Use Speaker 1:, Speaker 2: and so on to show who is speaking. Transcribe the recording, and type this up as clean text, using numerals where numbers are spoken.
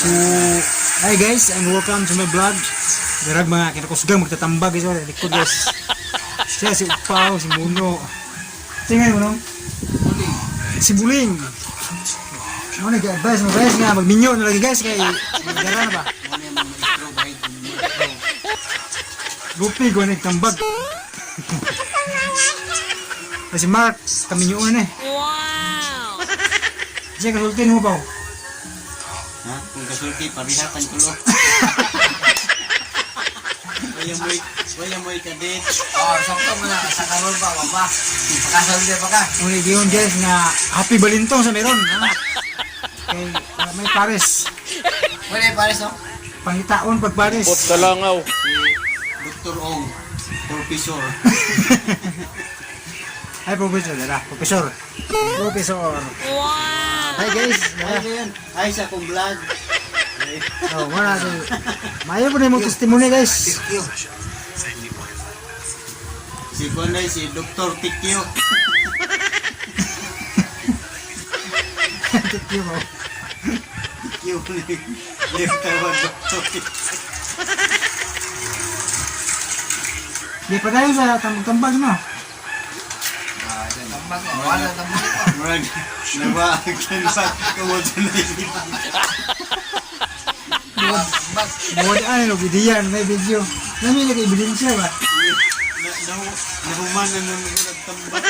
Speaker 1: So, hi guys, and welcome to my vlog. Darag mga kinakusgang magtatambag guys, wala likod guys. Siya si Upaw, si Muno. Tingnan mo no? Si Buling. Ano nag-advise mo guys nga magminyo na lagi guys kay magdara na ba? Lupi ko nagtambag. Si Mark, kaminyoon eh.
Speaker 2: Wow!
Speaker 1: Siya kasultin mo pa.
Speaker 3: Ha? Kung kasulti, parihatan ko lo. Wala mo'y kadit.
Speaker 4: Oh, sakto mo na. Sa karon pa, wa pa. Pakasulti pa ka.
Speaker 1: Uli giyon guys nga happy balintong sa meron. Ha? Kay may pares.
Speaker 4: Wala yung pares, no?
Speaker 1: Pangitaon pag pares.
Speaker 5: Pot dalangaw.
Speaker 3: Si Dr. Ong, Professor.
Speaker 1: Ay, professor, dala. Professor. Professor.
Speaker 2: Wow!
Speaker 1: Hi guys.
Speaker 3: Ay, ganyan. Ay, sa akong vlog.
Speaker 1: Oh, wala si. Mayo po na yung testimony guys.
Speaker 3: Si Kunay, si Dr. Tikyo.
Speaker 1: Thank you bro.
Speaker 3: Tikyo ni. Yung tawag Dr. Tikyo.
Speaker 1: Di pa tayo sa tambag-tambag no.
Speaker 4: Tambag, oh. Wala, tambag.
Speaker 3: Murag, nawaag na sa kamot na
Speaker 4: Tambag.
Speaker 1: Buwan ay no bidiyan may video. Nami nag ebidensya ba.
Speaker 3: Nahuman na naman ko nagtambak.